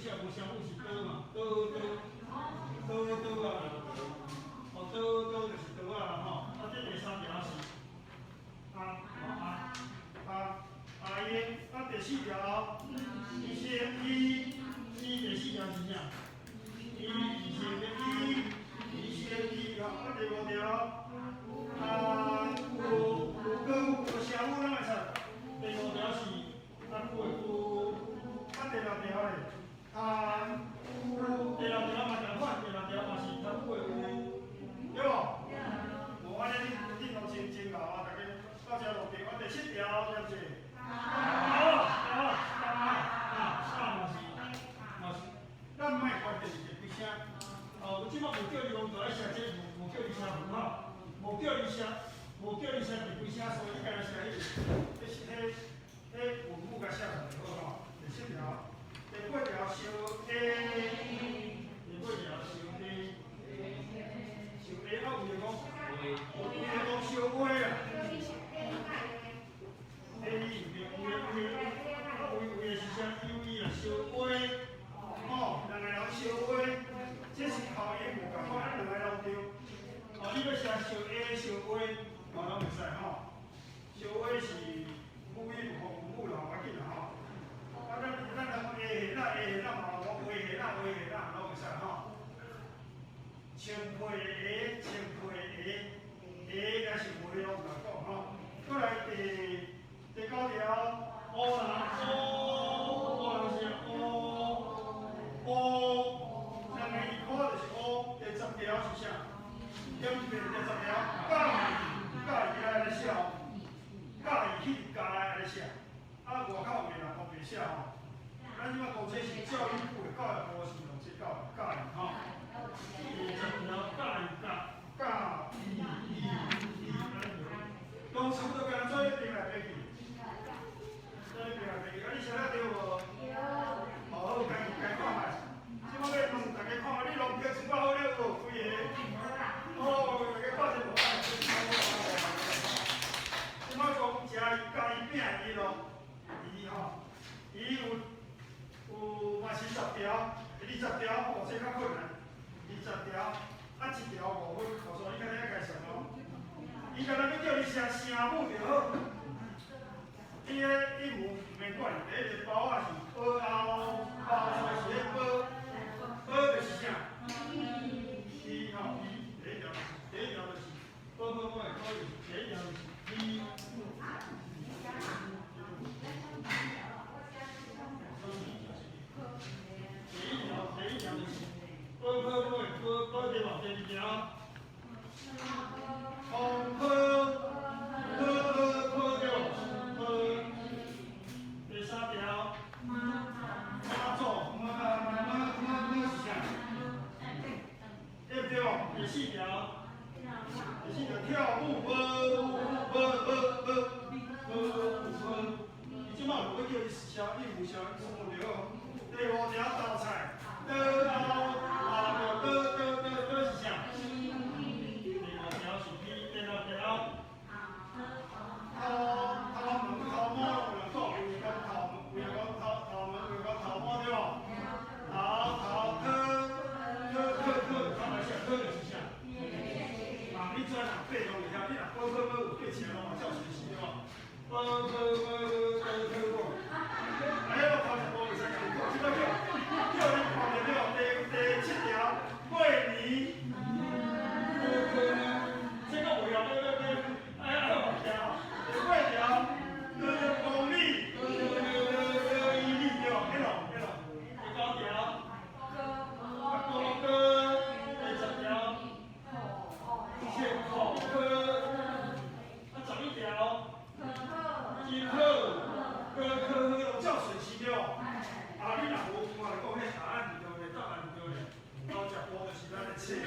寫無聲母是刀嘛，刀刀刀刀啊，哦，刀刀就是刀仔啦吼。啊，這第三條是阿阿阿阿英，啊，第四條伊聲伊伊第四條是啥？伊伊聲的伊，伊聲伊吼，啊，第五條啊有有閣有聲母咱會使，第五條是啊久的久，啊第六條咧啊有第六條嘛仝款，第六條嘛是較久的有，對無？無按呢你恁攏真真𠢕啊，逐家到遮落地，啊第七條念者。好好啊啊啊嘛是嘛是，咱莫關鍵是幾聲。哦，這擺無叫你講就愛寫這，無無叫你寫符號，無叫你寫，無叫你寫第幾聲，所以你干焦寫彼個，彼是彼彼文母共寫出來就好吼。第七條，第八條相下，第八條相下，相下啊有的講，有的講相話啊。A 有的有的有的，啊有有的是寫 U E 啊，相話，吼，兩个人相話，這是口音無仝款，啊兩个攏對。哦，你欲寫相下相話，嘛攏會使吼。相話是母音吼，母啦，無要緊啦吼。啊，咱咱人講下下啦，下下啦嘛，講話下啦，話下啦，攏會使吼。穿皮鞋，穿皮鞋，鞋抑是話攏有人講吼。過來第第九條，烏人烏，烏人是烏烏，兩个一看就是烏。第十條是啥？點對第十條，佮意佮意愛按呢寫哦，佮意彼个愛按呢寫，啊外口有的人講袂寫吼。咱這擺講這是教育部的教育部是用這教育佮意吼。第十條佮意佮佮意意意，按呢就，攏差不多，敢若做咧飛來飛去，做咧飛來飛去，啊你寫了對無？好，好，家己家看覓。這擺欲問逐家看覓，你攏叫出好了無？幾个？哦，逐家看者無愛。這擺講食共伊餅伊咯，伊吼，伊有有嘛是十條，20條哦，這較困難。20條，啊一條5分，所以你較了解算哦。伊敢若欲叫你寫聲母就好。伊个韻母毋免管，第一个包仔是包後，包出來是彼包，包就是啥？P 吼 P，第一條就是第一條就是包包包的包就是第一條就是 P。第一條第一條就是包包包的包包對無？第二條，紅坡坡坡對無？坡。第三條，媽祖媽媽媽媽是啥？對毋對？第四條，第四條跳舞無舞無無無無無，伊這擺有欲叫你寫韻母寫聲母就好。第五條豆菜，倒後後倒倒倒倒是啥？第五條是 P，第六條，頭頭毛頭毛有人講，有人講頭，有人講頭頭毛，有人講頭毛對無？頭頭科科科科，頭來寫科就是啥？啊，你怎若背攏會曉，你若報報報有背起來攏嘛照隨時對無？報報報報報報，哎呀，我頭一步會使共你講，這擺叫叫你看著對無？第第七條過年，科科呢？這個無曉要要要，哎呀，我聽哦。第八條，高公里，高高高伊里對無？彼落彼落。第九條，啊高高，第十條，切口科，啊11條，真好，高科好攏照順序對無？啊，你若無我來講，彼答案佇佗咧，答案佇佗咧。頭一步就是咱的冊底，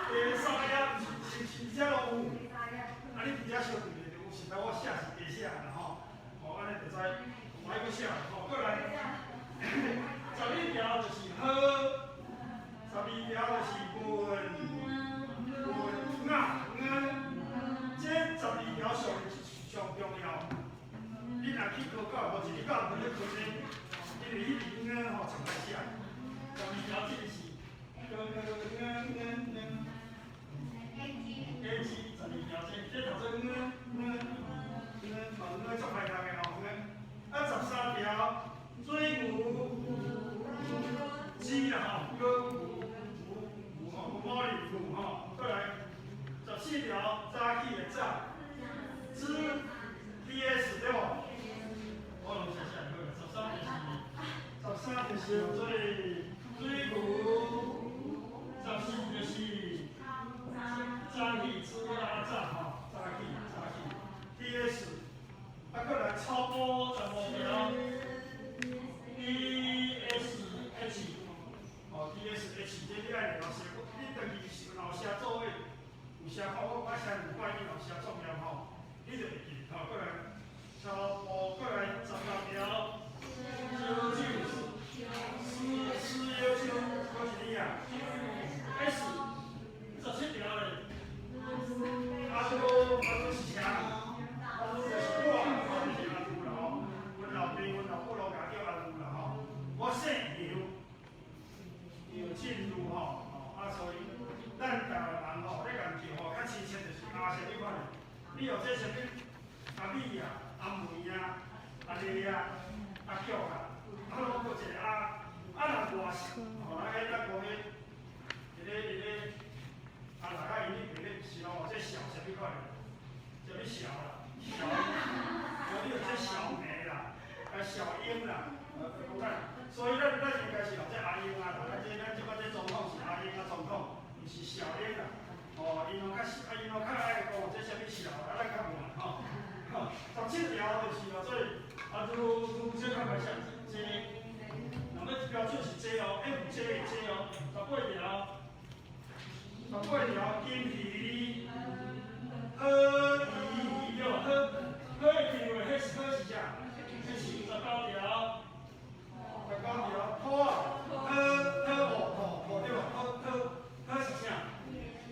第三頁是是是遮攏有。啊，你佇遮相對咧就有，實在我寫是假寫啦吼。哦，按呢就知，無愛閣寫吼，過來。11條就是好，12條就是問問雅嗯，這12條上上重要。你若去考教育部，一日教育部咧考這，因為彼個嗯吼上來寫。條這個是哥哥嗯嗯嗯 A G，12條這這讀做嗯嗯嗯，嘛嗯足歹讀的吼，嗯。啊，13條水牛雞啦吼，哥牛牛牛吼，牛牛吼，過來14條早起的早，知 T S 對無？我攏寫寫好，13就是做水牛，14就是早起知啊早吼，早起早起 T S，啊，過來超波15條 D S H，哦 D S H，這你愛會曉寫，你轉去若有寫作業，有寫看我我寫兩擺，你若有寫作業吼，你就會記吼，過來超波過來16條，九九四四幺九，閣一個啊，S，17條咧，阿杜阿杜是啥？阿杜就是我，我就是阿杜啦吼。阮老爸、阮老母攏共叫阿杜啦吼。我姓楊，楊振如吼，吼啊，所以咱台灣人吼咧共叫吼較親切就是阿啥物款的。你有這啥物阿美啊、阿梅啊、阿麗啊、阿菊啊，啊攏閣一個阿，啊若外姓吼，啊彼咱講彼，彼個阿六啊，𪜶咧袂咧是咯，這小啥物款的？啥物小啦？小，無你有這小梅啦，啊小英啦，講所以咱應該是用這阿英啊啦，咱這咱這擺這總統是阿英啊總統，毋是小英啦。哦，𪜶攏較啊，𪜶攏較愛講這啥物小，啊咱較無吼。吼，17條就是叫做啊，如如這較歹寫，這，若欲標準是這哦，F J 的這哦，18條，18條金魚，好魚魚對無？好，好的機會，彼是好是啥？彼是19條，19條土啊，好好哦土土對無？好好好是啥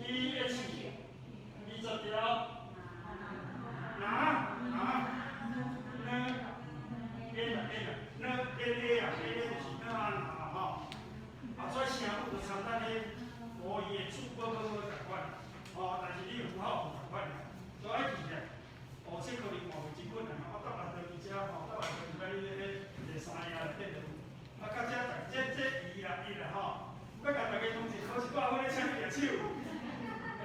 ？E H，20條，拿拿呢 N 啊 N 啊，呢 N A 啊 N A 就是呢啊拿吼。啊，所以聲母就參咱彼國語的主寶寶寶仝款，吼，但是你符號無仝款，所以愛記起來。哦，這可能嘛會真困難，我搭來轉去遮吼，搭來轉去咱咧咧第三頁內底就有。啊，到遮這這伊啦伊啦吼，欲共大家同時考100分，你請舉手。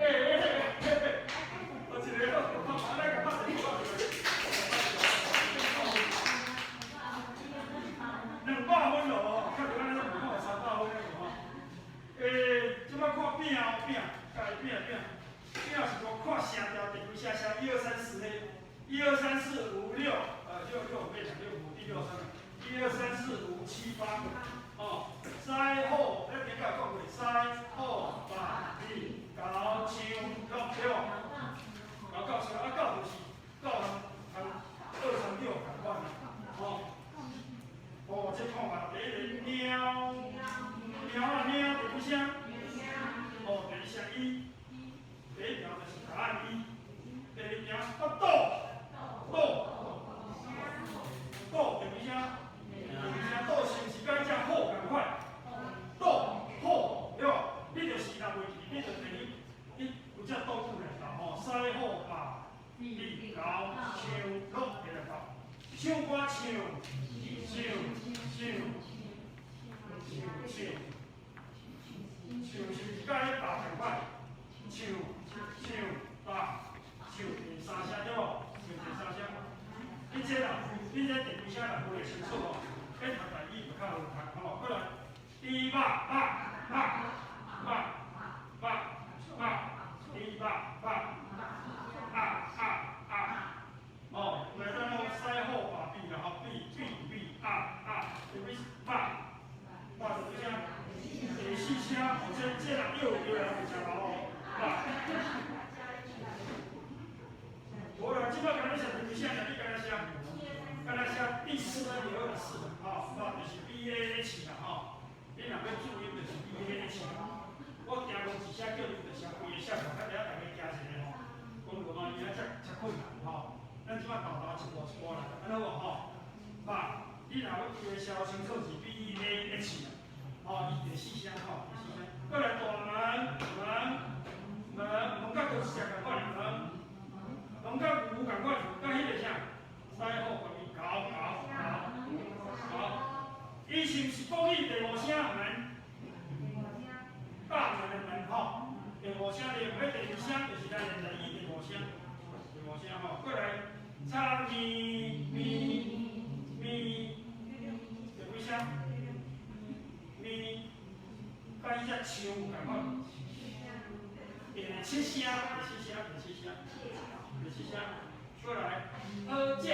欸欸欸，我一個好，來共拍一個。200分咯，較著按呢無看300分的吼。欸，這擺看餅哦餅，家己餅餅，餅是講看聲調第幾聲聲，一二三四彼，一二三四五六，六六變成六五第六聲，一二三四五七八，哦，西好，咱頂下講過，西好八二九唱六對無？九九唱啊，九就是九同二三六仝款啊，吼。哦，這看法第一個貓，貓啊貓，第幾聲？哦，第一聲一，第一條就是答案一。第二條啊倒，倒，倒第幾聲？第二聲倒是毋是佮這好仝款？倒好對無？你就是若袂記，你就提你你有這倒句來答吼，西好八二九唱落會來答，唱歌唱。唱唱唱唱唱是毋是佮彼八仝款？唱唱八唱第三聲對無？唱第三聲。你這啦，你這第幾聲若分會清楚吼，彼讀台語就較好讀吼。過來，豬肉肉肉肉肉肉，豬肉肉啊啊啊！哦，來咱攏西好八比啦吼，比比比啊啊，對比肉肉第幾聲？第四聲，哦，這這若又又來就真老哦，肉。無啦，這擺敢若寫第幾聲？你敢若寫？敢若寫第四個第二個四，吼，肉就是 B A H 啦，吼。你若欲注音就是 B A H 啦。我驚講一寫叫你就寫規個寫出來，較下大家驚一下吼。講落嘛，伊啊遮遮困難吼。咱這擺沓沓一步一步來，按呢無吼？肉，你若欲規個寫清楚是 B A H 啦，吼。吼，伊第四聲吼，第四聲。過來大門門門門佮佗一隻仝款門，門佮牛仝款，佮彼個啥？西好，狗狗狗狗。伊是毋是國語第五聲門？大門的門吼，第五聲對，彼第二聲就是咱的台語第五聲，第五聲吼。過來，唱咪咪咪，第幾聲？咪，佮彼隻唱仝款。第七聲，第七聲，第七聲，第七聲。過來，好食，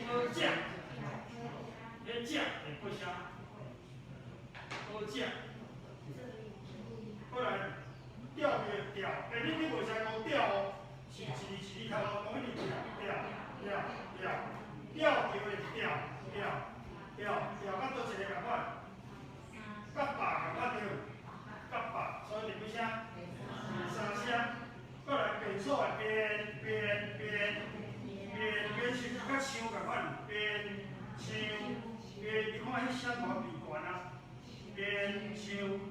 好食，彼食第八聲？好食。過來，吊的吊，欸，你袂使講吊哦，是一字一字頭講一直吊吊吊吊，吊著的吊吊吊吊，佮佗一個仝款？佮百仝款對，佮百，所以第幾聲？第三聲。過來變數的變變變變變是佮唱仝款，變唱變，你看彼聲偌變懸啊？變唱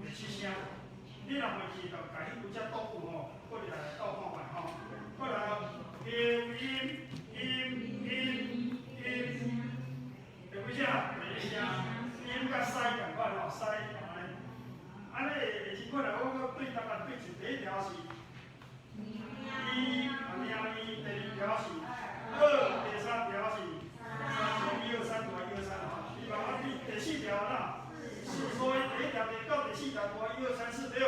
第七聲。你若袂記，就共彼幾隻倒有吼，過來鬥看覓吼。過來音音音音音，第幾聲？第一聲。音佮西仝款吼，西按呢。按呢會真困難，我閣對答案對一，第一條是一，啊爾一，第二條是二，第三條是三，一二三，一二三吼。你慢慢對，第四條哪？四，所以第一條到第四條，一二三四對。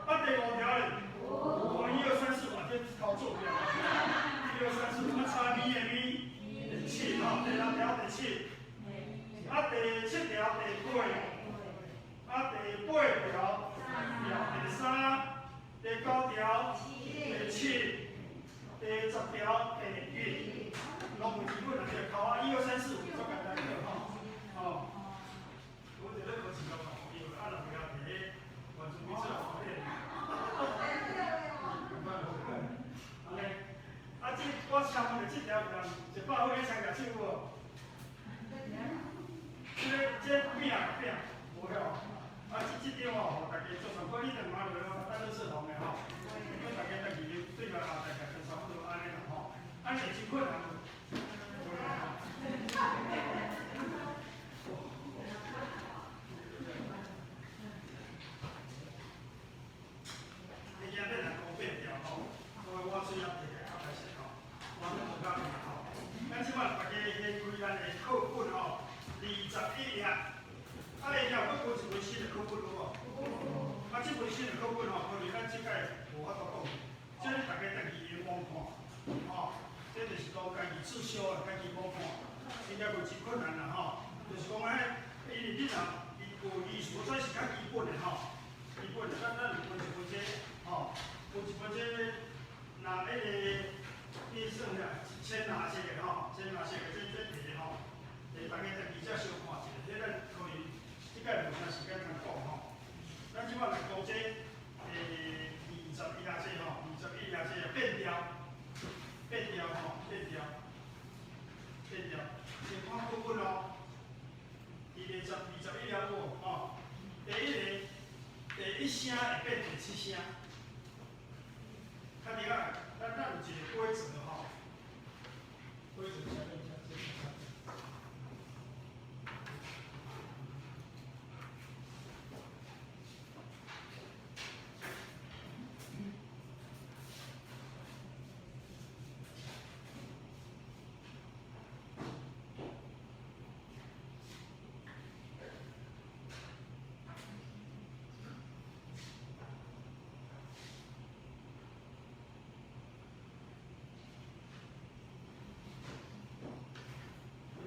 啊，第五條咧？五，一二三四，哇，這頭做掉。一二三四，啊，差咪的咪，第七吼，第六條第七。啊，第七條第八。啊，第八條條第三，第九條第七，第十條第一，攏有基本啊，這個考啊，一二三四五，足簡單的吼，哦。我佇咧考試都對，啊，若袂曉摕彼完全沒做好咧。按呢，啊，這我請問的這條有人100分咧參舉手無？這個這餅餅無曉。啊，這張吼，予大家做參考，你兩馬落吼，等你說紅的吼，叫大家家己對來後，大概就差不多按呢啦吼。按呢會真困難無？無啦吼。你今日來講變調吼，所以我主要摕來較歹勢吼，我攏無教你吼。咱這擺大家先開咱的課本吼，21頁。啊，然後閣有一本新的課本有無？啊，這本新的課本吼，可能咱這擺無法度講，這個大家家己用網看，吼，這就是講家己自修啊，家己網看，應該袂真困難啦吼。就是講彼，因為你若伊有意思，所以是較基本的吼，基本的，咱有分一分這，吼，有一分這，若彼個，你算下淺藍色的吼，淺藍色的這題吼，大家家己再小看一下，這咱可能。這擺無啥時間通講吼，咱這擺來講這21頁這吼，21頁這變調，變調吼，變調，變調，先看課本哦，佇21頁有無吼？第一個，第一聲會變第七聲，較佇啊，咱有一個規則吼，規則寫佇遮，這這。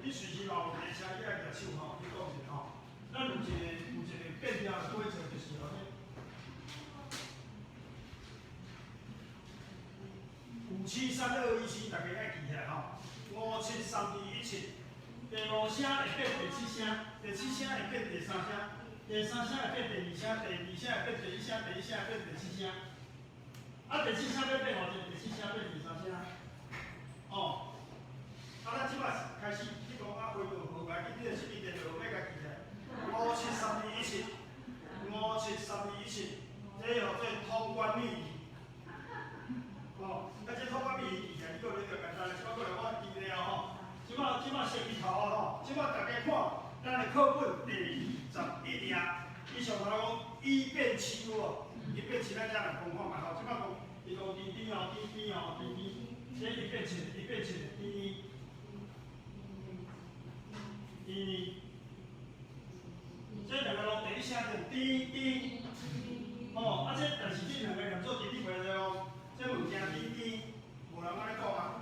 你隨時若有提車，你愛舉手吼，你講一下吼。咱有一個變調的規則，就是吼，573217，大家愛記起來吼。573217，第五聲會變第七聲，第七聲會變第三聲，第三聲會變第二聲，第二聲會變第一聲，第一聲會變第七聲。啊，第七聲欲變偌濟？第七聲變第三聲。哦。啊，咱這擺開始，你講啊，回到號碼，你這個什麼電話號碼，共記起來。五七三二一七，五七三二一七，這號做通關密語。哦，啊，這通關密語記起來，你閣咧就簡單啦。這擺過來我記了吼，這擺設計頭啊吼，這擺大家看，咱的課本第21頁，伊上頭講一變七有無？一變七，咱遮來講看覓吼，這擺講，伊講甜甜哦，甜甜哦，甜甜，這一變七，一變七，甜，甜，這兩个攏第一聲就甜甜，哦，啊這但是這兩个念做甜甜袂使哦，這物件甜甜，無人按呢講啊，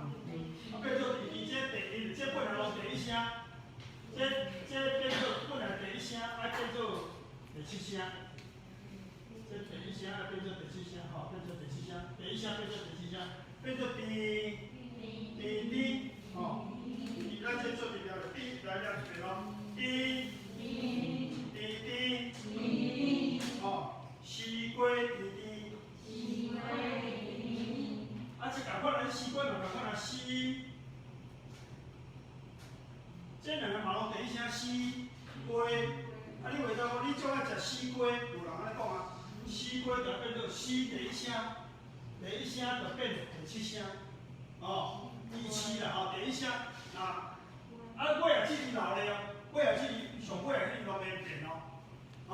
啊變做甜甜，這第一，這本來攏第一聲，這變做本來第一聲，愛變做第七聲，這第一聲愛變做第七聲，吼，變做第七聲，第一聲變做第七聲，變做甜甜甜，吼，咱這做一條就甜，來念一遍咯，甜甜甜，吼，西瓜甜甜，啊，這仝款咱西瓜嘛仝款啊，西，這兩个嘛攏第一聲西瓜，啊，你話講你總愛食西瓜，有人按呢講啊，西瓜就變做西第一聲，第一聲就變第七聲，哦，第七啦吼，第一聲，啊，啊尾仔這字留咧哦，尾仔這字上尾仔這字攏免變哦，哦，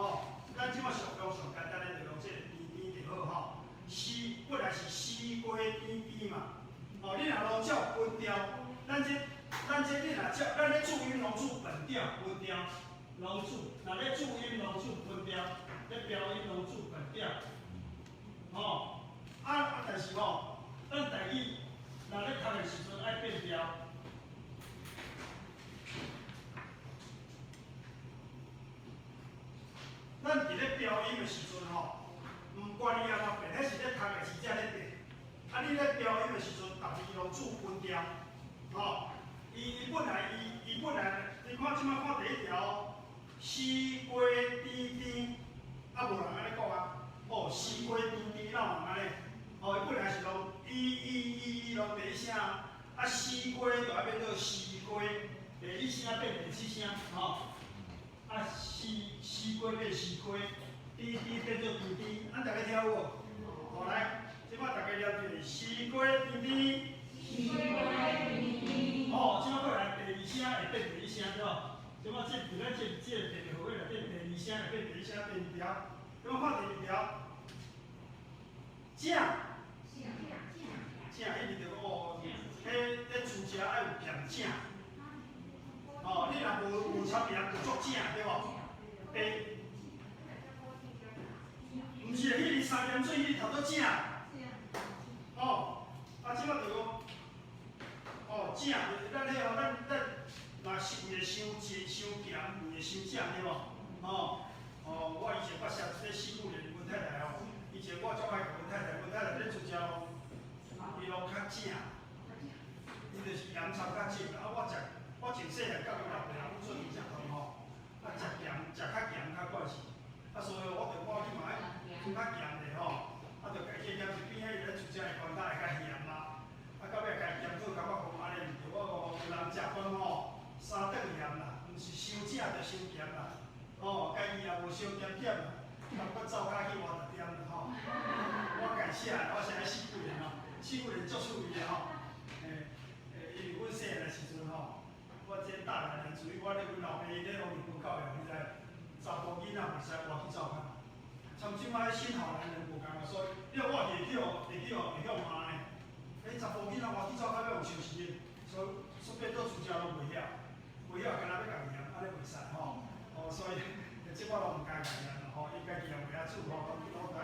咱這擺上用上簡單的就用這個甜甜就好吼，西本來是西瓜甜甜嘛，哦，你若攏照本調，咱這你若照，咱咧注音攏注本調，本調攏注，若咧注音攏注本調，咧標音攏注本調，吼，啊，但是吼，咱台語若咧讀的時陣愛變調。咱佇咧標音的時陣吼，毋管伊按怎變，彼是咧讀的時才咧變。啊，你咧標音的時陣，逐字攏注本調，吼。伊本來，你看這擺看第一條，西瓜甜甜，啊無人按呢講啊，哦，西瓜甜甜，哪有人按呢？哦，伊本來是攏一一一一攏第一聲，啊，西瓜就愛變做西瓜，第一聲變第七聲，吼。啊，西瓜變西瓜，甜甜變做甜甜，按大家聽有無？好來，這擺大家念一下西瓜甜甜。西瓜甜甜。哦，這擺過來第二聲會變第一聲對無？這擺這佇咱這個第二號碼內底，第二聲會變第一聲，第二條，這擺看第二條，正，正，彼字就哦，彼煮食愛有鹹正。哦，你若無摻鹽就足正對無？欸，毋是，彼字三點水，彼字讀做正。哦，啊，這擺就講，哦，正，咱彼吼，咱若是為了傷濟傷鹹，為了傷正對無？哦，哦，我以前捌識這四九年阮太太吼，以前我足愛共阮太太，阮太太咧煮食咯，伊攏較正，伊就是鹽摻較少，啊，我食。我從細漢佮阮老爸阮做伙食飯吼，啊，食鹹食較鹹較慣勢，啊，所以我就我你嘛愛煮較鹹的吼，啊，就家己減一邊彼咧煮食的關仔會較鹹啦，啊，到尾家己檢討感覺講按呢毋對，我講人食飯吼，三頓鹽啦，毋是傷正就傷鹹啦，吼，家己也無傷鹹點啦，啊，閣走較去活特點啦吼，我家寫的，我寫咧四九年吼，四九年足趣味的吼，欸，欸，因為阮細漢的時陣吼。我這大男人主義，我咧阮老爸伊咧攏日本教育，你知？查埔囡仔袂使活去灶跤，像這擺新好男人無仝啊，所以你活會去予會去予會曉罵呢。欸，查埔囡仔活去灶跤欲予相死的，所以所變做煮食攏袂曉，袂曉干焦欲共鹽，按呢袂使吼。哦，所以這擺攏毋敢共鹽啦吼，伊家己也袂曉煮吼，攏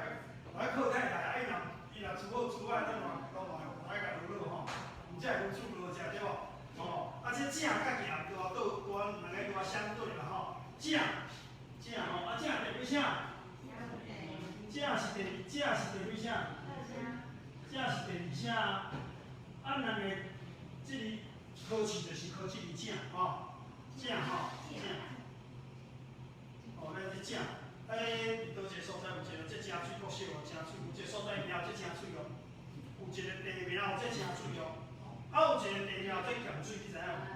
來靠太太，啊伊若伊若煮好煮歹，咱嘛攏嘛愛共滷滷吼，毋才會愈煮愈好食對無？吼，啊，這正佮鹹拄啊倒拄啊兩个拄啊相對啦吼，正正吼，啊正第幾聲？正是第正是第幾聲？正是第二聲啊！啊，兩個這字考試就是考這字正吼，正吼正。哦，咱這正，欸，佇佗一個所在有一個這正水國小哦，正水有一個所在名這正水哦，有一個地名這正水哦。啊，有一個地名這鹹水，你知影無？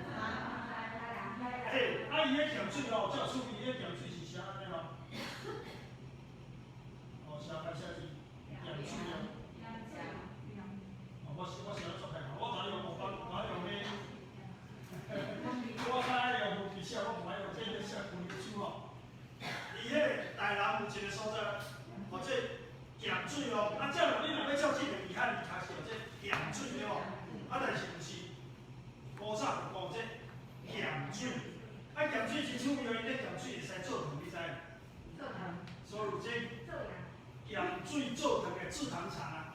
嘿，啊，伊彼鹹水哦，足趣味，彼鹹水是啥？哦，這鹹水哦，啊，照你若欲照這個字漢字，較是這鹹水對無？啊，但是毋是古早就講這鹹水，啊，鹹水真趣味哦，因咧鹹水會使做糖，你知？做糖。所以這鹹水做糖的製糖廠啊，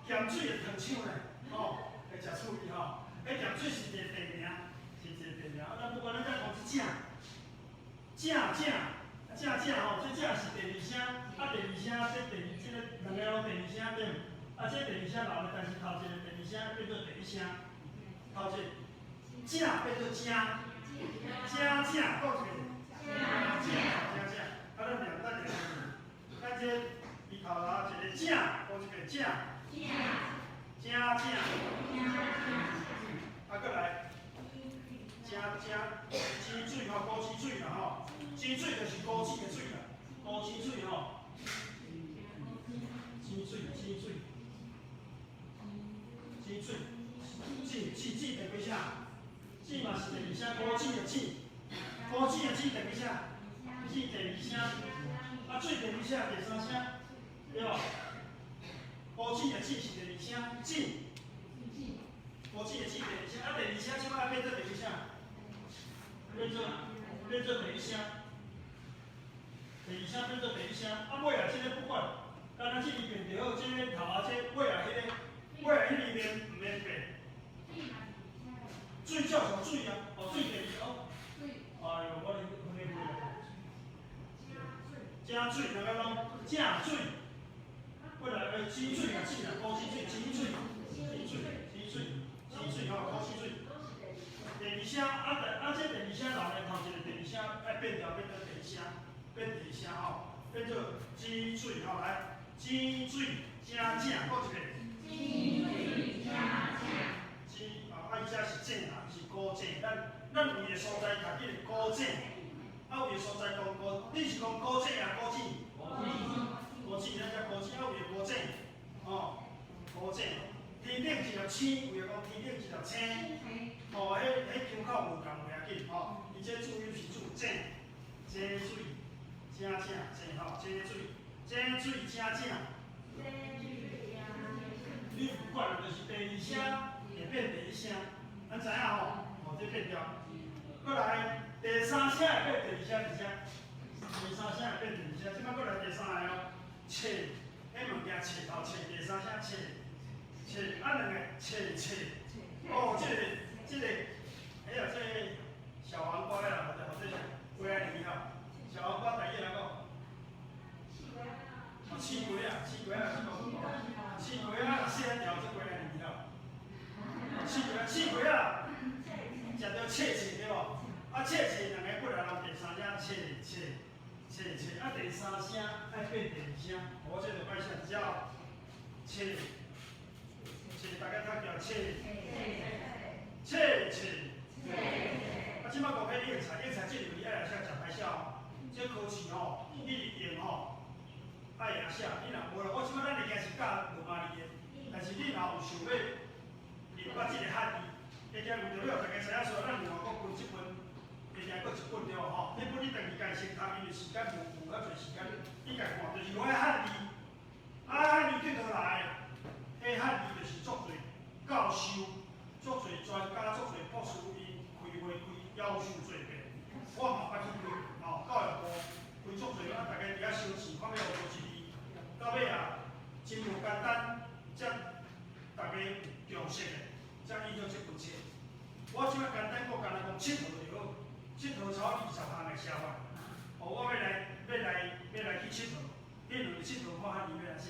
鹹水的糖廠咧，吼，會誠趣味吼。彼鹹水是一個地名，是一個地名。啊，咱不管咱再講這正，正正正正吼，這正是第二聲，啊，第二聲這第二這個兩個攏第二聲對毋？啊，這第二聲留咧，但是頭一個第二聲變做第一聲，頭一個正變做正，正正閣一个，正正正，啊，咱念咱念，咱這伊頭頭一個正，閣一個正，正正，啊，閣來，正正井水吼，古井水啦吼，井水就是古井的水啦，古井水吼，井水井水，井水，井井井第幾聲？井嘛是第二聲，古井的井，古井的井第幾聲？井第二聲，啊水第幾聲？第三聲，對無？古井的井是第二聲，井。古井的井第二聲，啊第二聲這擺變做第幾聲？變做第一聲。第二聲變做第一聲，啊尾仔這个不管，敢若這字變就好，這个頭仔這尾仔彼个，尾仔彼字面毋免變。水照常水啊，哦水第二哦。哎喲，我咧分咧正水，兩個攏正水。過來個井水啊井啊，古井水，井水，井水，井水，井水吼，古井水。第二聲啊，第啊，這第二聲留咧頭一個第二聲愛變調變做第一聲，變第一聲吼，變做井水吼來，井水正正，閣一遍。井水正正。井啊，啊伊這是井啦，是古井，咱咱有的所在讀起來古井，啊有的所在講古，你是講古井抑古井？古井，咱遮古井，啊有的古井，吼，古井。天頂一粒星，有的講天頂一粒星，吼，彼彼腔口無仝袂要緊，吼，伊這注音是注井，井水，正正井吼，井水，井水正正。你不管就是第二聲會變第一聲，咱知影吼，哦，這變調。閣來第三聲會變第二聲是啥？第三聲會變第二聲，這擺閣來第三個哦，冊，彼物件冊頭冊，第三聲冊，冊啊兩个冊冊，哦，這個這個，哎呀，這個小黃瓜啦，或者或者啥，粿仔魚吼，小黃瓜台語按怎講？哦，刺瓜啊，刺瓜啊，是講刺瓜啊，細漢條做粿仔魚吼。刺瓜啊，刺瓜啊，食著切切對無？啊，切切兩个過來人第三聲切切切切，啊第三聲愛變第二聲，我這就歹寫只切切，大家讀叫切切切。啊，這擺講起應菜，應菜這個你愛會寫誠歹寫哦。這考試吼，你用吼愛會寫，你若無啦，我這擺咱會驚是教羅馬字的，但是你若有想欲入捌這个漢字，會驚為著了大家知影說，咱另外閣分這份，會驚閣一本對無吼？彼本你轉去家先讀，因為時間無無遐濟時間，你家看就是我漢字，啊漢字對佗來，彼漢字就是足濟教授、足濟專家、足濟博士𪜶開會開夭壽濟遍，我嘛捌去開，吼，教育部開足濟，啊，大家佇遐相試，看欲學佗一字，到尾啊，真無簡單，才大家有共識的，才印做這本冊。我這擺簡單，我干焦講𨑨迌就好，𨑨迌超20項的寫法。哦，我欲來，欲來，欲來去𨑨迌，彼輪𨑨迌看漢字欲按怎寫，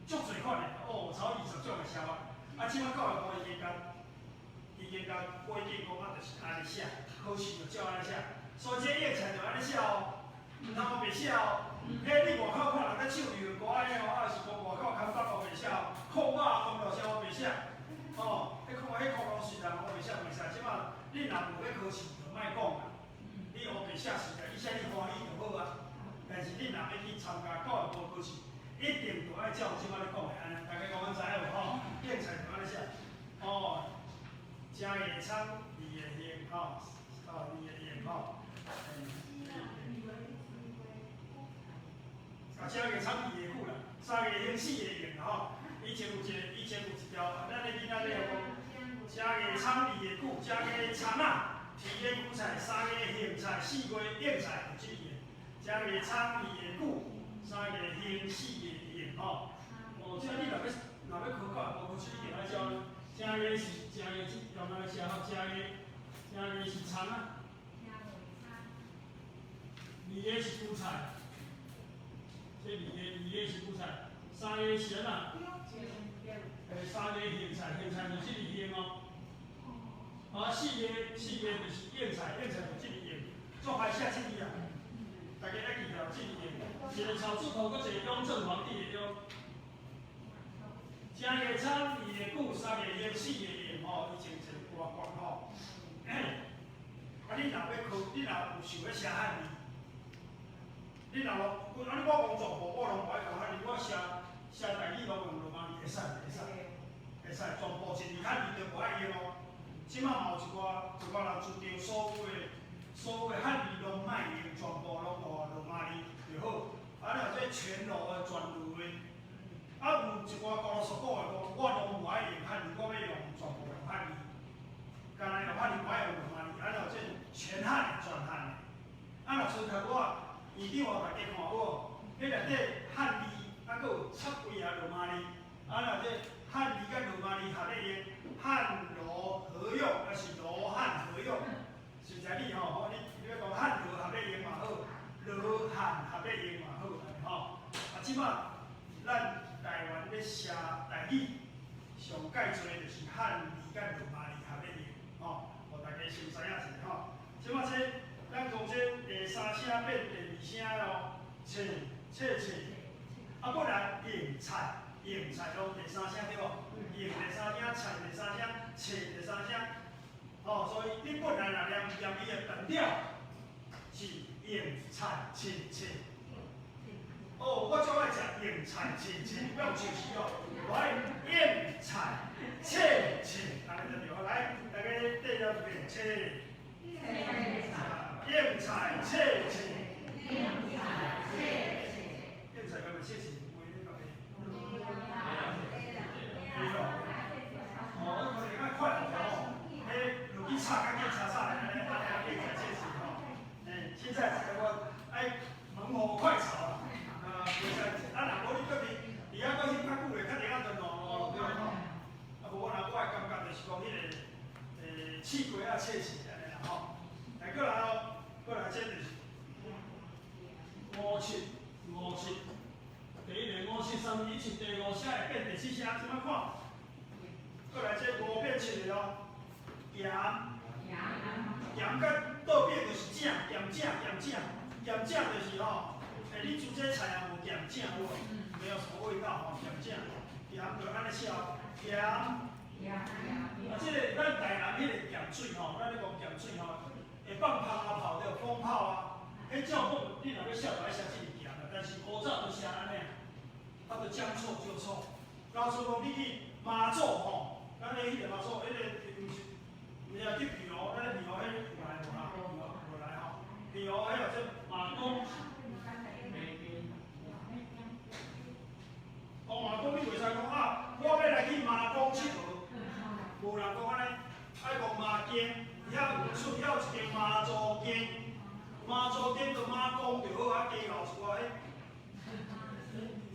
足濟款的，哦，超20種的寫法。啊，這擺教育部已經共，已經共規定講啊，就是按呢寫，考試就照按呢寫。所以這應菜就按呢寫哦，毋通烏白寫哦。彼你外口看人咧唱流行歌安尼哦，啊是講外口空北烏白寫哦，空肉空落寫烏白寫，哦，彼空彼空攏是人烏白寫袂使。這擺你若無欲考試就莫講啦，你烏白寫實在，你寫你歡喜就好啊。但是你若欲去參加教育部考試，一定就愛照這擺咧講的按呢，大家講阮知影無吼？應菜就按呢寫，哦，正月倉，二月行，吼，哦，二月行吼。啊，啊，正月仓字會久啦，三月興四月用啦吼。以前有一个，以前有一條，咱的囡仔咧講，正月倉字會久，正月倉仔，二月韭菜，三月莚菜，四月應菜，有這個。正月倉字會久，三月興，四月應吼。哦，這你若欲若欲考考，無考試一定愛教。正月是正月，這用來寫吼，正月正月是倉仔，二月是韭菜，這二月二月是韭菜，三月是按怎？三月莚菜，莚菜就是這個莚哦。啊，四月四月就是應菜，應菜就這個應，做歹寫這字啊，大家愛記牢這個應。一个草字頭，閣一個雍正皇帝的雍。正月倉，二月韭，三月興，四月應吼，以前一個歌歌吼。啊，你若欲考，你若有想欲寫漢字，你若無，啊你我講全部我攏無愛用漢字，我寫寫台語攏用羅馬字，會使會使，會使，全部一字漢字都無愛用哦。這馬嘛有一寡一寡人主張所有的所有的漢字攏莫用，全部攏換羅馬字就好。啊，若這全羅的全羅的，啊有一寡高羅索古的講，我攏無愛用漢字，我欲用全部用漢字。干焦用漢字，無愛用羅馬字，啊若這全漢的全漢的。啊若像頭拄仔院長予大家看好，彼內底漢字啊，閣有插幾下羅馬字，啊若這漢字佮羅馬字合咧用，漢羅合用，抑是羅漢合用？實在你吼，你你欲講漢羅合咧用嘛好，羅漢合咧用嘛好，吼。啊，這馬咱台灣咧寫台語，上蓋濟就是漢字佮羅馬字合咧用，吼，予大家先知影一下吼。這馬這咱講這第三聲變第二聲咯，切切切，啊，過來應菜應菜攏第三聲對無？應第三聲，菜第三聲，切第三聲，吼，所以你本來若念念伊的長調是應菜切切。哦，我最愛食應菜切切，不用笑死哦。我愛應菜切切，按呢就對。來，大家對了一遍，切。應菜切切。應菜敢會切切？袂你講的。對咯。哦，可能較快吼，彼落去炒較緊，炒炒來，按呢按呢應菜切切吼。欸，現在我愛猛火快炒啦。啊，袂使，啊，若無你閣佇佇遐閣翕較久咧，較定仔頓咯，對吼。啊，無我若我的感覺就是講彼个，試過啊，切切按呢啦吼。來，過來哦，過來，這就是五七五七，第一個五七三二七，第五聲會變第四聲，這擺看？過來，這五變七個咯，鹹，鹹佮倒變就是正，鹹正鹹正，鹹正就是吼。欸，你煮這菜也無鹹正有無？沒有什麼味道吼，鹹正，鹹就按呢寫哦，鹹。啊，這个咱台南彼個鹹水吼，咱咧講鹹水吼，會放蜂仔炮對，蜂炮啊，彼照講你若欲寫就愛寫這個鹹啦，但是古早都寫按呢，啊，就將錯就錯。老實講，你去媽祖吼，咱咧彼個媽祖，彼个毋是，毋是啊去平湖，咱咧平湖彼有來無啦？無來吼，平湖彼個這媽宮。哦，媽宮你袂使講啊，我欲來去媽宮𨑨迌，無人講按呢，愛講媽宮，遐有出遐有一間媽祖宮，媽祖宮就媽宮就好啊，加留一寡彼，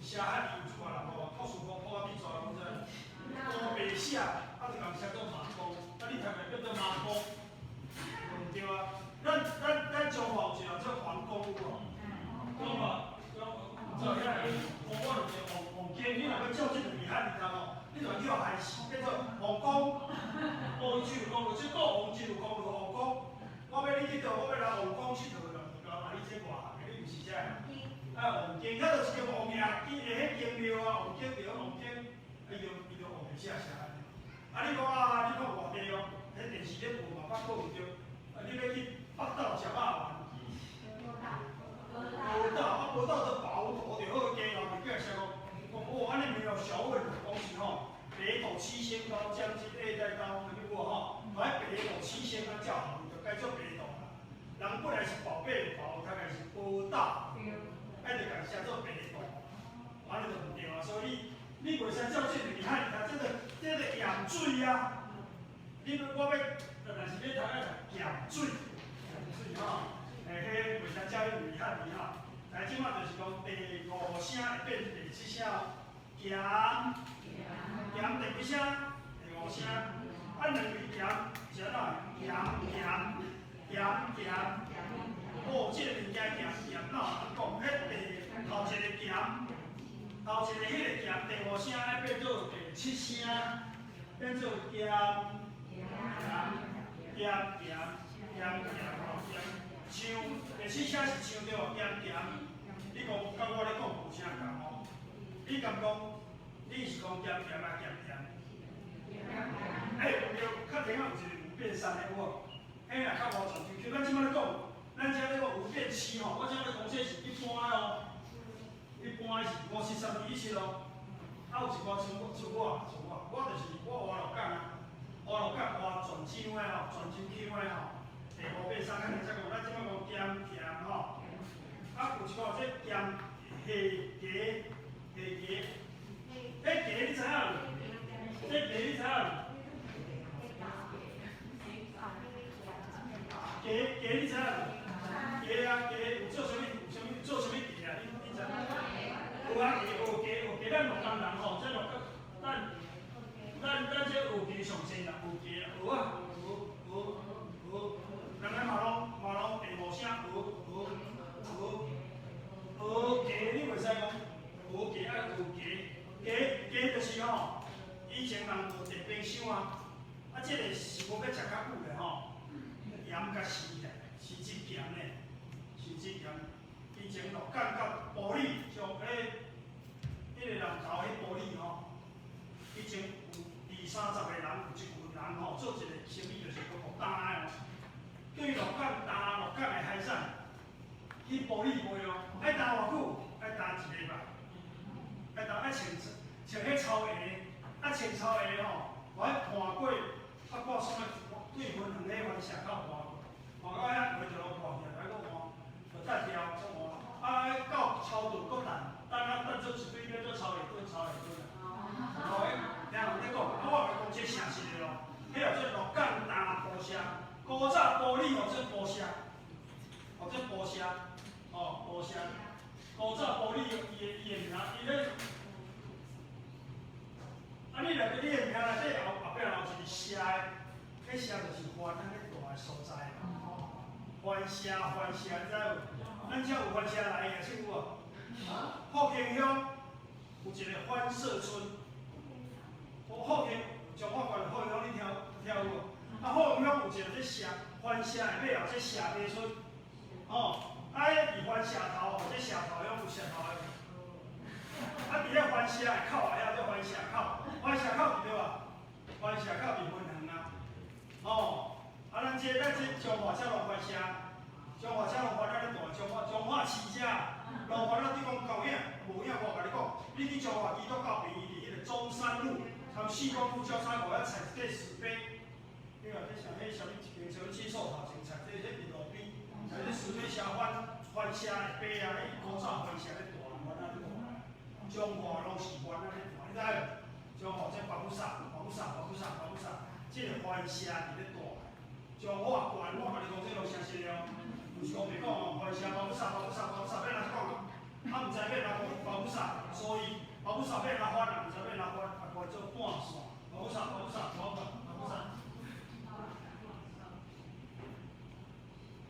寫漢字有一寡人吼，托數講破啊變煞攏知，烏白寫，啊就共寫做媽宮，啊你讀來變做媽宮，無毋對啊。咱咱咱中華有一個叫皇宮有無？中華，中，做遐個，我我就是王王宮，你若欲照這兩字漢字讀吼，你就叫害死，變做王宮。哦，伊就講這個王就講就王宮，我欲你去佗，我欲來王宮𨑨迌啦，就講啊，你這外行的，你毋是這个。啊，王宮，遐就是一間王爺，伊會彼間廟啊，王宮對，王宮，啊，伊就伊就烏白寫寫按呢。啊，你講啊，你看外地哦，彼電視咧播嘛，北講毋對，啊，你欲去北斗食肉丸。寶斗啊，寶斗就寶斗就好，加後面叫寫講，講哦，按呢沒有學問，講是吼，北斗七星高，將軍二代刀，有無吼？來北斗七星啊，叫好，就改做北斗啦。人本來是寶貝寶，大概是寶斗，愛就共寫做北斗。袂使照這個厲害，這個鹽水啊！你我欲，若是欲讀愛讀鹹水，鹹水吼，欸，彼袂使照彼厲害厲害。來，這擺就是講第五聲會變第七聲哦。鹹，鹹第幾聲？第五聲。啊，兩個鹹是按怎？鹹鹹鹹鹹。哦，這個物件鹹鹹，哪有通講？彼第頭一個鹹，頭一個彼個鹹，第五聲愛變做第七聲，變做鹹鹹鹹鹹鹹鹹吼鹹。唱第七聲是唱對無？鹹鹹。你講佮我咧講無啥仝吼？你敢講？你是講鹹鹹啊鹹鹹？欸，對，較聽仔有一個五變三的有無？彼若較無全正確。咱這擺咧講，咱這咧講五變七吼，我這咧講這是一般的哦，一般的是五七三二一七哦。啊，有一寡像我，像我，像我，我就是我活鹿港啊，活鹿港活全州的吼，全州腔的吼。第五變三，咱才講，咱這擺講鹹鹹吼。啊，有一寡這鹹下加下加，彼加你知影無？這加你知影無？加加你知影無？加啊加有做啥物？有啥物做啥物加啊？你知？有啊，加學加學加，咱鹿港人吼，這鹿港，咱這學加上濟啦，學加學啊，學學學，人家嘛攏第五聲學學學學加，你袂使講學加愛學加，加加就是吼，以前人無電冰箱啊，啊，這個是無欲食較久咧吼。鹽佮豉咧，豉汁鹹咧，豉汁鹹。以前鹿港佮埔里，像彼個南投彼埔里吼，以前有二三十個人，有一群人吼，做一個生意，就是講擔的哦。對鹿港擔鹿港的海產去埔里賣哦，愛擔偌久？愛擔一禮拜，愛擔愛穿穿彼草鞋，啊穿草鞋吼，我愛盤過，啊掛啥物？對雲遠彼番石口盤過，盤到遐話就攏破起來，閣換，就等調閣換，啊到超度閣等，等啊等做一堆變做草鞋墩，草鞋墩啊。哦，聽人咧講，啊我共講這誠實的咯，彼號做鹿港擔埔社，古早埔里號做埔社，號做埔社，哦埔社，古早埔里伊的名，伊咧，啊你內底你的名內底後壁有一個社的。彼社就是番仔咧大的所在啦，吼，番社番社，你知無？咱遮有番社來的，是有無？福興鄉有一個番社村，福興彰化縣福興鄉，你聽聽有無？啊，福興鄉有一個這社番社的尾後這社尾村，吼，啊，彼佇番社頭，這社頭鄉有社頭的。啊，佇咧番社的口仔遐叫番社口，番社口佇佗啊？番社口佇雲園啊。哦，啊，咱這彰化才攏番社，彰化才攏番仔咧大，彰化市遮，攏番仔對講夠影，無影我共你講，你去彰化基督教便宜佇彼個中山路，參四光路交叉口遐菜一塊石碑，你看這啥彼啥物一間啥物金壽頭前菜，這佇路邊，菜這石碑寫番番社的碑啊，彼古早番社咧大，番仔咧大，彰化攏是番仔咧大，你知無？彰化這巴布薩、巴布薩、巴布薩、巴布薩。這個番社佇咧大，彰化縣，我共你講，這攏誠實的哦，毋是講白講哦。番社巴布薩、巴布薩、巴布薩，欲按怎講啊？啊，毋知欲按怎講巴布薩，所以巴布薩欲按怎翻啊？毋知欲按怎翻，啊，改做半線。巴布薩、巴布薩、巴布薩、巴布薩。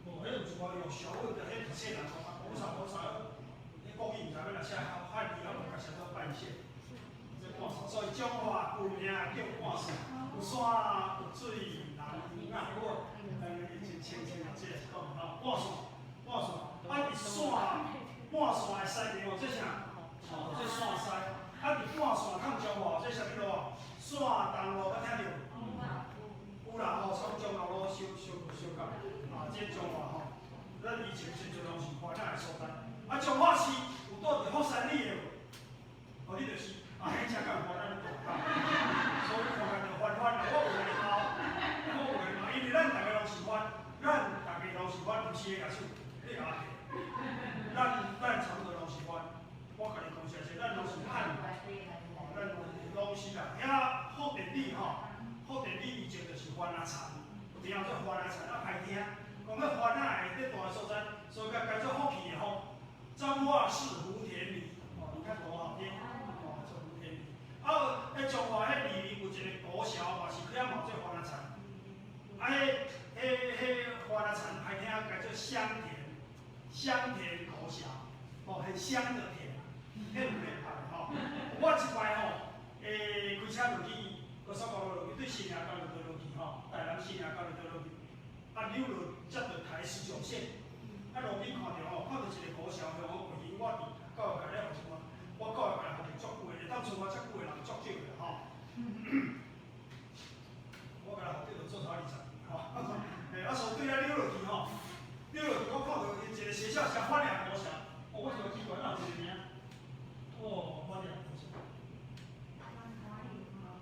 無，彼有一寡用俗語，就彼讀冊人講啊，巴布薩、巴布薩，彼國語毋知欲按怎寫，漢字啊，無共寫做半線。這半線，所以彰化有名叫半線。有山有水，人有影好，真清清啊，這是講吼，半線，半線，啊，佇線半線的西邊哦，這啥？哦，這線西，啊，佇半線向彰化，這啥物路啊？線東路，捌聽著無？有啦吼，從彰化路小小小到，啊，這彰化吼，咱以前真濟攏是番仔的所在。啊，彰化市有住佇福山里的無？哦，你就是，啊，彼遮敢有番仔咧大，所以看見就番番啦，我有共你鬧，我有共你鬧，因為咱逐个攏是番，咱逐个攏是番，毋是會舉手，你共我提。咱差不多攏是番，我共你講實在，咱攏番仔田，有名做番仔田，啊歹听，講彼番仔會佇大个所在，所以共改做福氣的福。彰化市福田里，哦，你看多好聽，哦，做福田里。啊，彼彰化彼里面有一个國小，嘛是去遐嘛做番仔田。啊，彼番仔田歹聽，改做香田，香田國小，哦，很香的田，彼有變歹吼。我一擺吼，開車落去高速公路落去，對新營交流道落去吼，台南新營交流道落去，啊，溜落接著台19線，啊，路邊看著吼，看著一個國小向我過去，我佇教育界了有時我教育界服務足久的，會當像我遮久的人足少的吼。我共人服務做頭20年吼，啊，所以對遐溜落去吼，溜落去我看著一個學校寫番仔國小，哦，我就奇怪，哪有這個名？哦，番仔國小。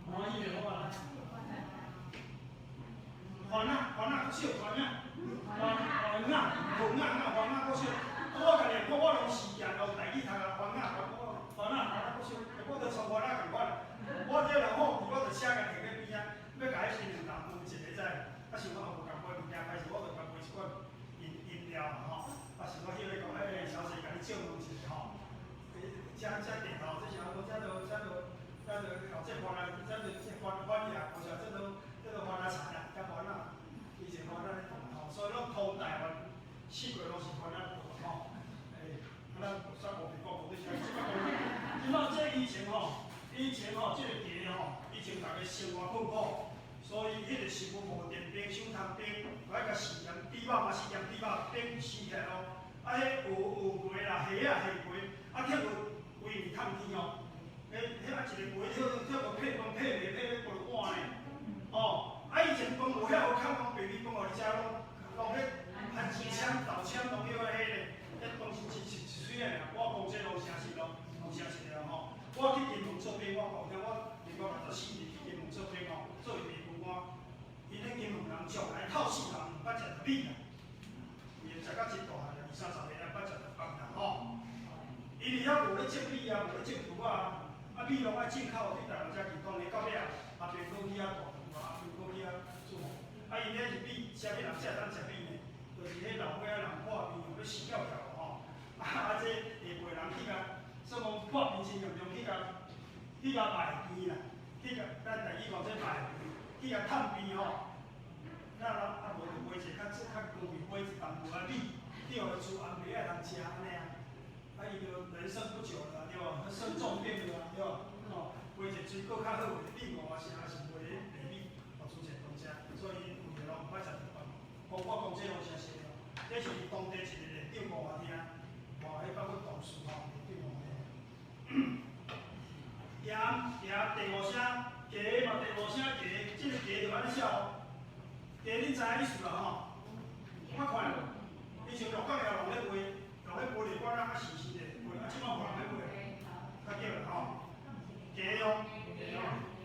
歡喜的好啊！番仔，番仔國小，番仔，番番仔，番仔，番仔國小。我共念講，我攏是行路台語讀啊，番仔，番仔，番仔國小，我就創番仔仝款。我這人好奇，我就寫共摕咧邊仔，欲共彼新娘問一下知。啊，想講也無共買物件，歹勢，我就共買一罐飲飲料吼。啊，想講彼个講，欸，小姐，共你借問一下吼。遮遮電吼，這是講這都這都這都哦，這番仔，這都這番番仔國小，這都這都番仔田啊，遮番仔，以前番仔咧種吼，所以攏通台灣四國攏是番仔吼。欸，啊，咱煞無別講無對啥，這擺講，這擺這以前吼，以前吼，這個地吼，以前逐家生活困苦，所以彼個時陣無電冰箱、通冰，愛共試驗豬肉嘛，試驗豬肉冰試起來咯。啊，彼蚵蚵粿啦，蝦仔蝦粿，啊，鐵有規年空天哦。彼彼啊一個粿跳跳個配飯配袂配咧規碗呢。哦，啊以前飯無遐有空講白米飯予你食，攏攏彼番薯攕豆攕攏彼個彼咧，彼飯是一一一喙仔爾。我講這攏誠實咯，攏誠實的吼。我去金門做兵，我講聽我民國64年去金門做兵吼，做預備軍官。𪜶彼金門人從來透死人毋捌食著米啦，伊食甲真大漢，二三十歲了，捌食著飯啦吼。因為遐無咧種米啊，無咧種稻啊，啊米攏愛進口對台灣遮去，當然到尾啊，阿蘋果去遐大厝啊，阿蘋果去遐煮。啊，𪜶彼是米，啥物人才會當食米呢？就是彼老歲仔人破病欲死翹翹吼，啊這下輩人去共，算講破病真嚴重去共，去共拜病啦，去共咱台語講這拜病，去共探病吼。那啊無就買一個較較高級，買一淡薄仔米，去予伊煮紅白仔通食按呢啊。啊，伊就人生不久了，對無？生重病了，對無？吼，買一個水果較好的，米五啊是還是買白米，予煮一個飯食。所以𪜶有的攏毋捌食著飯。我講這攏誠實的，這是當地一個會長講我聽，吼，彼包括同事吼，會長講的。鹹鹹第五聲，加嘛第五聲加，這個加就按呢寫哦。加恁知影意思啦吼？我看以前鹿角蟯攏咧賣，攏咧玻璃罐啊，較細細的賣，啊，這擺無人咧賣，較少啦吼。加哦，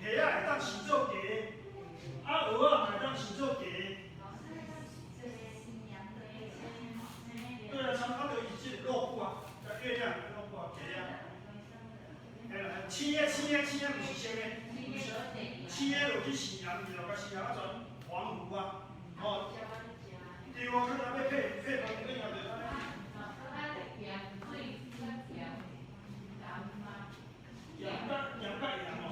蝦仔會當視做加，啊蚵仔嘛會當視做加。對啊，差不多就是這個落骨啊，月亮的落骨啊，加啊。嘿啦，青的青的青的，毋是生的，青的落去試鹽，就共試鹽啊，全黃糊啊，吼。對啊，可能欲配配飯頂啊，就按呢。鹽甲鹽甲鹽哦。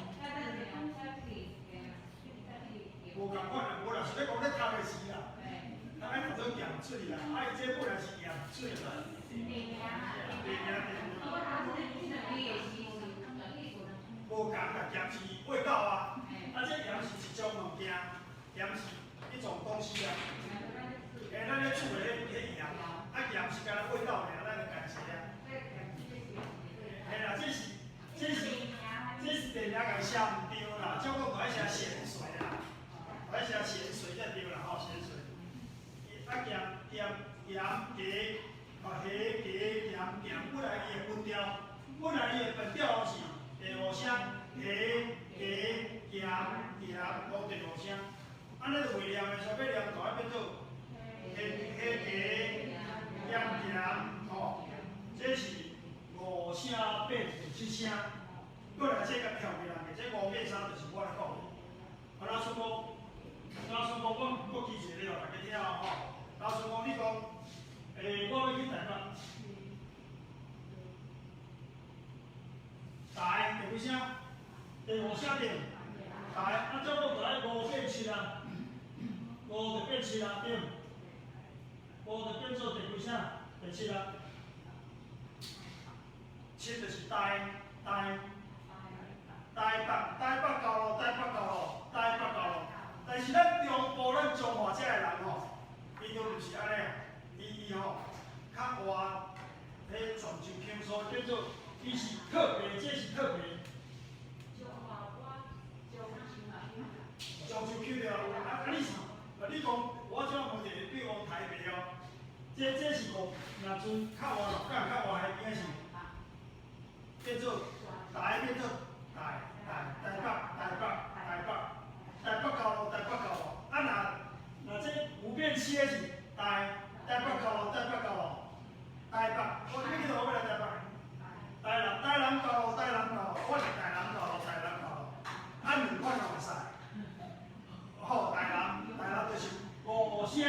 無仝款啦，無啦，是咧講咧讀的時啦，咱愛讀做鹽水啦，啊伊這本來是鹽水啦。地名地。無仝啦，鹽是味道啊，啊這鹽是一種物件，鹽是一種東西啊。欸，咱咧煮的彼彼鹽啊，啊鹽是敢若味道爾，咱的感覺啊。嘿啦，這是地名共寫毋對啦，照講愛寫鹹水啦，愛寫鹹水才對啦吼，鹹水。啊鹹鹹鹽加啊蝦加鹹鹹，本來伊的音調，本來伊的本調是第五聲，蝦加鹹鹹，攏第五聲。按呢就袂念的，所以欲念就愛變做蝦蝦加鹹鹹吼，這是五聲變七聲。過來這個跳過來的，這五變三就是我來講的。啊，若說講假使講我舉一個例，大家聽吼。假使講你講，我欲去台北，台第幾聲？第五聲對。台，啊，這我就愛五變七啊，五就變七啊，對。五就變做第幾聲？第七啊。七就是台台台北台北高路台北高路台北高路，但是咱中部咱彰化遮的人吼，伊就毋是按呢，伊吼較活，彼泉州腔，所以叫做伊是特別，這是特別。泉州腔對啊，啊你是，啊你講，我怎問一個，比如講台北哦，這是講，若陣較活鹿港較活彼邊是，變做台變做台台台北台北台北台北高路台北高路，啊若這五變七的是台台北高路台北高路，台北，我你記得我欲來台北，台南台南高路台南高路，我是台南高路台南高路，啊兩款嘛會使。好，台南台南就是五聲，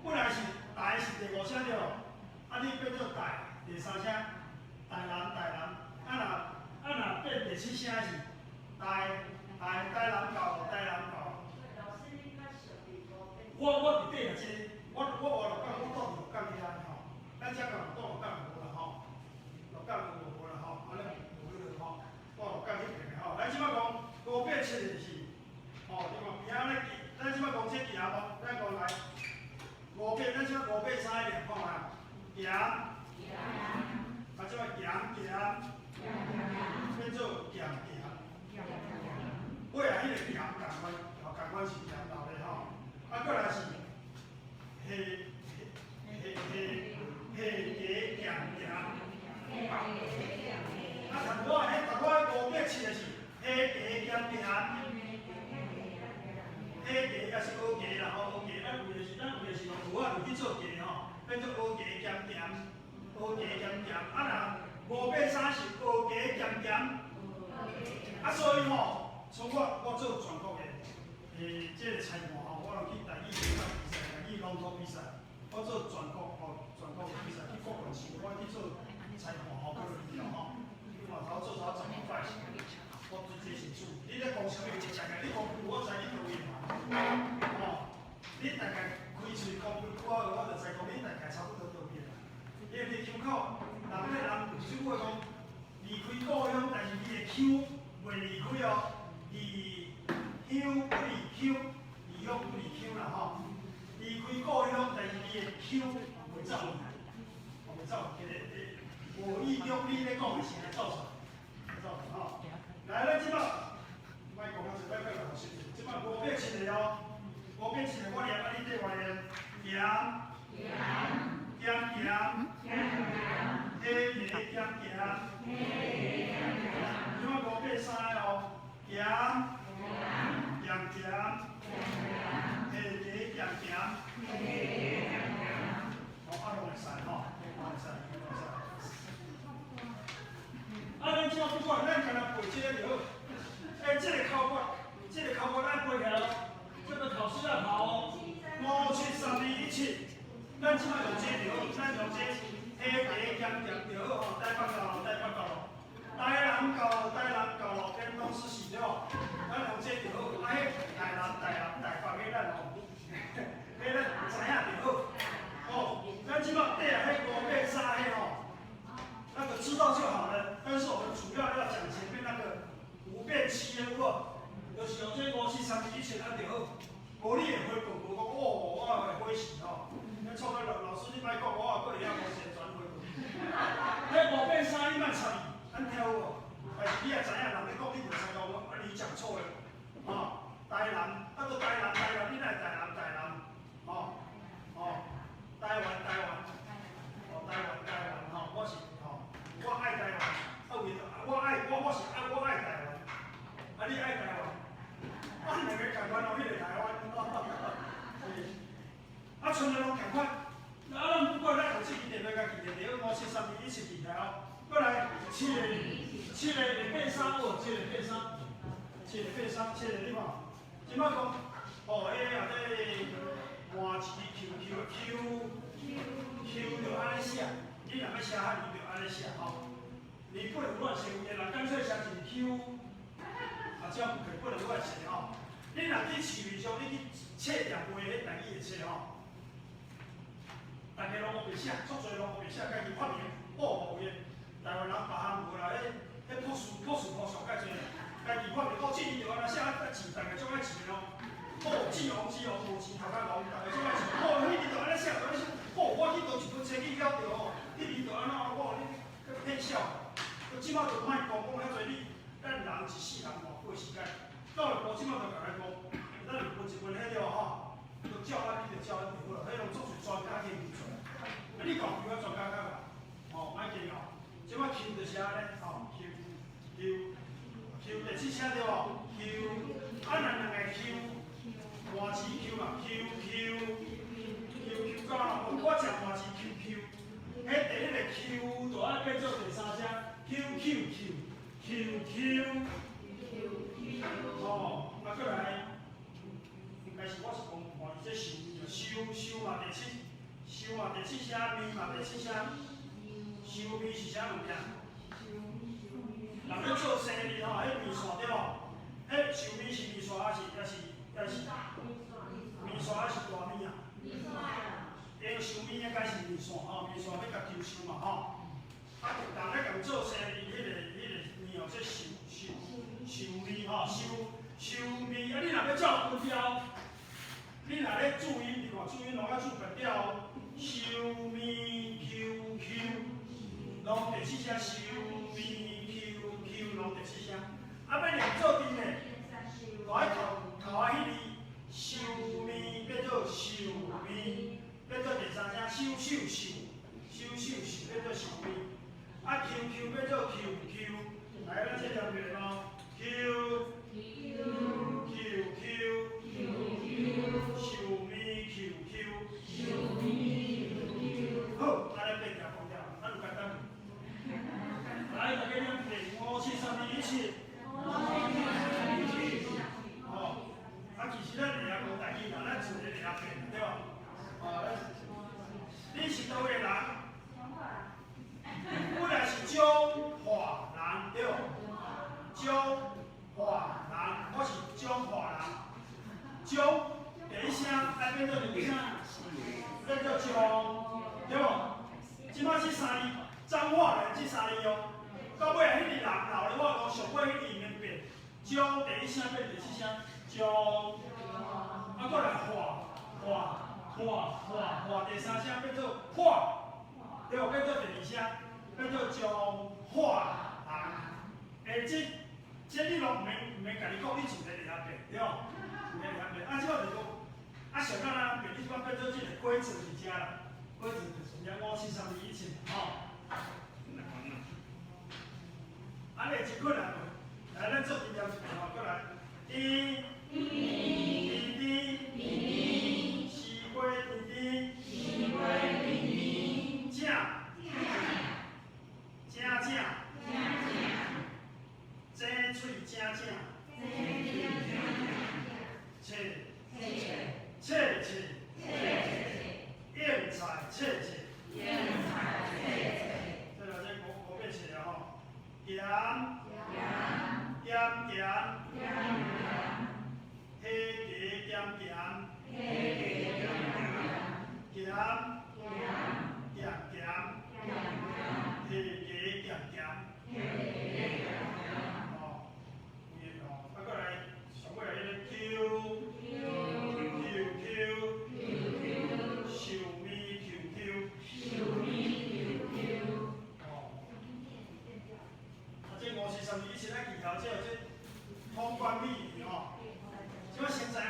本來是台是第五聲對無？啊你變做台第三聲，台南台南，啊若變第七聲是台台台南高路台南高路。我佇底下這個，我活鹿港，我住佇鹿港遐吼，咱遮敢有住鹿港無啦吼？鹿港有無啦吼？按呢無彼落吼，住鹿港彼邊的吼。咱這擺講五變七就是，吼，你看邊仔咧記，咱這擺講這行無？咱講來五變，咱這擺五變三個念看覓？鹹，啊這擺鹹鹹，變做鹹鹹。尾仔彼個鹹仝款，吼，仝款是鹹老的吼。啊，過來是下下下下加鹹鹹。啊，頭拄仔彼頭拄仔五變七的是下加鹹鹹。下加也是蚵加啦吼，蚵加咱為的是咱為的是用蚵仔落去做加吼，變做蚵加鹹鹹，蚵加鹹鹹。啊若五變三是蚵加鹹鹹。啊，所以吼，像我做全國的這個裁判吼，我攏去台語比賽、台語朗讀比賽，我做全國吼，全國比賽去國縣市，我去做裁判吼，閣落去吼，哦，頭做頭十幾擺，我對這是主。你咧講啥物？大概你講句，我知你佗位嘛。吼，你大概開喙講幾句話，我就知講你大概差不多佗位啦。因為佇腔口，人對人有一句話講，離開故鄉，但是伊的腔袂離開哦，離鄉不離腔，離鄉不離腔啦吼。離開故鄉，但是伊的腔袂走去，袂走去。無意中你咧講的聲走出來，走出來吼。來，咱這擺，莫講啊，這擺閣來複習者。這擺五變七個哦，五變七個，我念啊，你綴我念。鹹，鹹鹹，下加鹹鹹。這擺五變三個哦，鹹，鹹鹹，下加鹹鹹。好，啊，攏會使吼，攏會使，攏會使。啊，咱這不管，咱干焦背這個就好。這個口訣，這個口訣咱背起來咯。這個考試要考哦。五七三二一七，咱這擺用這就好，咱用這下加鹹鹹就好吼。台北高路，台北高路，台南高路，台南高路，變東是是對無？咱用這就好。啊，彼台南、台南、台北彼咱吼，彼咱知影就好。哦，咱這擺底下彼五變三彼吼，那個知道就好了。但是我們主要要講前面那個五變七的有無？就是用這五四三二一七按就好。無你會回報告講，哦，我會火死吼。你錯個老師你莫講，我也閣會曉無線轉回報。彼五變三你莫插伊，咱聽有無？但是你也知影，人咧講你就知講，啊你講錯了。吼，台南，啊閣台南台南，你哪會台南台南？吼，吼，台灣台灣，哦台灣台灣吼，我是吼，我愛台灣，啊為我愛我我是愛我愛台灣，啊你愛台灣，啊兩个仝款哦，彼個台灣，是，啊賰來攏仝款，啊咱不管咱有這支電話共記著，五七三二一七記起來哦。閣來七个七个會變三哦，七個變三，七個變三，七個你看，這擺講哦，彼個內底麻糍 Q Q Q Q 就按呢寫，你若欲寫漢語就按呢寫吼。你不能亂寫，有的人乾脆寫一個 Q，啊，這樣不可以，不能亂寫吼。你若去市面上，你去冊店賣彼台語的冊吼，逐家攏烏白寫，足濟攏烏白寫，家己發明哦，有的台灣人別項無啦，彼樸素樸素樸素較濟，家己發明哦，這字就按呢寫，啊錢逐家足愛錢哦。哦，錢王錢王無錢頭殼戇，逐家足愛錢。哦，彼字就按呢寫，就按呢寫。哦，我去佗一本冊去了著吼，彼字就按怎，我你閣騙笑。這擺就莫講講遐濟，你咱人一世人偌久時間，到了無這擺就共咱講，咱就分一分彼了吼，就照按你就照按就好啦，彼攏足濟專家去研究出來。啊，你講究啊專家較夠，吼，莫計較。這擺 Q 就是按呢，吼，Q Q Q 第七聲對無？Q，啊，若兩個 Q，麻糍 Q 嘛，Q Q Q Q 到啦，我食麻糍 Q Q，彼第一個 Q 就愛變做第三聲 Q Q Q Q Q，吼，啊，閣來，應該是我是講看伊這收收收嘛第七，收嘛第七聲，咪嘛第七聲，收咪是啥物件？人咧做生意吼，彼麵線對無？彼壽麵是麵線抑是麵線抑是大麵啊？因壽麵應該是麵線吼，麵線欲共抽收嘛吼。啊，人咧共做生意，彼個麵哦，這壽壽壽麵吼，壽壽麵啊！你若欲照音調，你若咧注音，你看注音攏愛注變調哦。壽麵 Q Q，攏第四聲壽麵 Q Q，攏第四聲。啊，欲念做陣的，就愛頭頭仔彼字壽麵變做壽麵，變做第三聲壽壽壽，壽壽壽變做壽麵。啊 Q Q 變做 Q Q，來，咱這念一下哦，Q Q Q，壽麵 Q Q。好，按呢變調講了，咱有簡單無？來，大家念一遍，五四三二一起。哦，啊，其實咱會曉講台語啦，咱自然會曉變，對無？哦，你是佗位人？本來是彰化人，對無？彰化人，我是彰化人。彰第一聲愛變做第二聲，變做彰，對無？這擺這三字，彰化人這三字哦，到尾彼個人老了，我講上尾彼個免變，彰第一聲變第四聲，彰，啊，閣來化化化化化第三聲變做化，對無？變做第二聲，變做彰化人。欸，這你攏毋免家己講，你自然會曉變，對無？自然會曉變。啊，這擺就是講，啊，上簡單變，你這擺變做這個規則佇遮啦，規則就是遮五四三二一七，吼。按呢真困難無？來，咱做陣念一遍吼，閣來。甜，甜甜，西瓜甜甜，正，正正，井水正正，切，切切，莧菜切切，這個這五五變切啊吼，鹹，鹹鹹，黑茶鹹鹹，鹹，鹹鹹，黑茶鹹鹹，哦，有哦，啊，閣來上尾來彼個 Q Q Q，壽麵 Q Q，哦，啊，這五四三二一七咱記頭這這通關秘語吼，這擺先知影。